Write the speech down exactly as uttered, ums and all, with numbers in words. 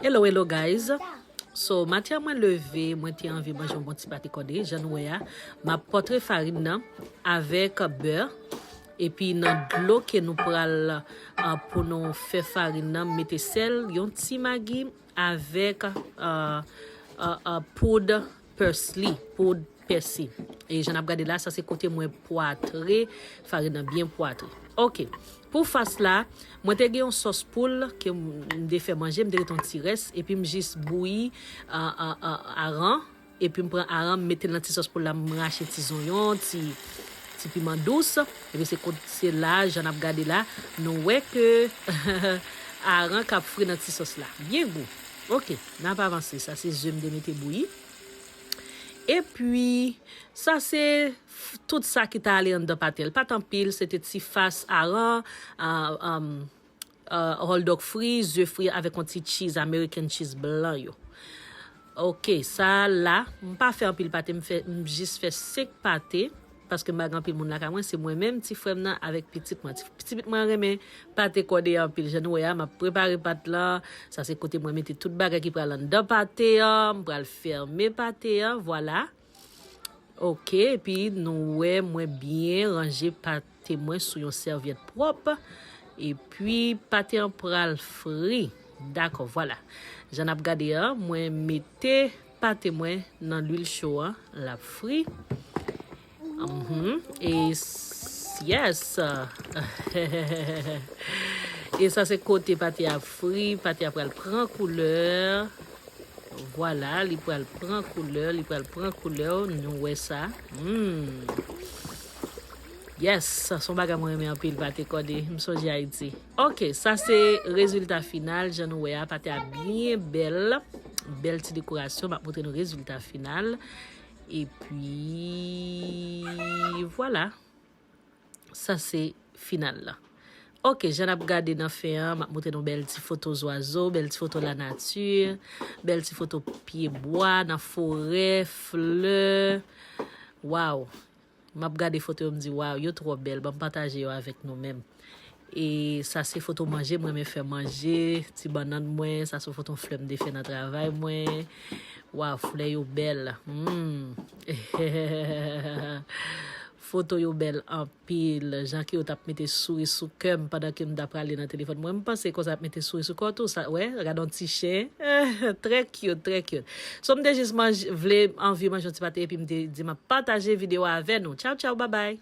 Hello, hello guys. So, maten an mwen leve, mwen te anvi manje yon bon ti pate kòde, jan nou wè a. M ap pòtre farin nan avèk bè. Epi nan dlo ke nou pral uh, pou nou fè farin nan, m mete sèl, yon ti magi avèk uh, uh, uh, poud pèsli, poud pèsi. E jan n ap gade la, sa se kote mwen pwatre, farin nan byen pwatre. Ok. Pou fas la, mwen te gen yon sòs poul ke m te fè manje, m te rete yon ti rès, epi m jis bouyi a, a, a, aran, epi m pran aran, m mete l nan ti sòs poul la, m rache ti zonyon, ti, ti piman dous, epi se kot, se la, jan n ap gade la, nou wè ke aran k ap fri nan ti sòs la. Byen gou. Ok, n ap avanse. Sa se ze m te mete bouyi. Epi, sa se tout sa ki ta ale anndan pate a. Li pa t anpil, se te ti fas aran, uh, um, uh, hotdog fri, ze fri avèk yon ti cheese, American cheese blan yo. Ok, sa la, m pa fè anpil pate, m, fè, m jis fè senk pate, paske m pa gen anpil moun lakay mwen, se mwen menm, ti frè m nan, avèk pitit mwen. Ti, ti pitit mwen renmen pate kòde anpil. Jan nou wè a, m ap prepare pat lan. Sa se kote mwen mete tout bagay ki pral anndan pate an, m pral fèmen pate an, vwala. Ok, epi nou wè mwen byen ranje pate mwen sou yon sèvyèt pwòp. Epi pate an pral fri. Dakò, vwala. Jan n ap gade an, mwen mete pate mwen nan lwil cho an, l ap fri. Mhm. E s- yes. E sa se kote pate a fri, pate a pral pran koulè. Vwala, li pral pran koulè, li pral pran koulè, nou wè sa. Mm. Yes, sa se yon bagay mwen renmen anpil, pate kòde, m sonje Ayiti. Ok, sa se rezilta final, jan nou wè a, pate a byen bèl, bèl ti dekorasyon, m ap montre nou rezilta final. Epi, vwala. Sa se final la. Ok, jan n ap gade nan fen an, m ap montre nou bèl ti foto zwazo, bèl ti foto lanati, bèl ti foto pye bwa nan forè, flè. Waw! M ap gade foto yo, m di, waw, yo twò bèl, ban m pataje yo avèk nou menm. E sa se foto manje, mwen renmen fè manje, ti bannann mwen, sa se foto flè m te fè nan travay mwen. Waw, flè yo bèl. Hmm. Foto yo bèl anpil. Jan ke yo t ap mete souri sou kè m pandan ke m t ap prale nan telefòn mwen. M panse konsa ap mete souri sou kò w tou. Sa, wè, gade yon ti chen. Trè cute, trè cute. So, m te jis manje, vle anvi manje yon ti pate, epi m te di m ap pataje videyo a avè nou. Tchaw, tchaw, babay.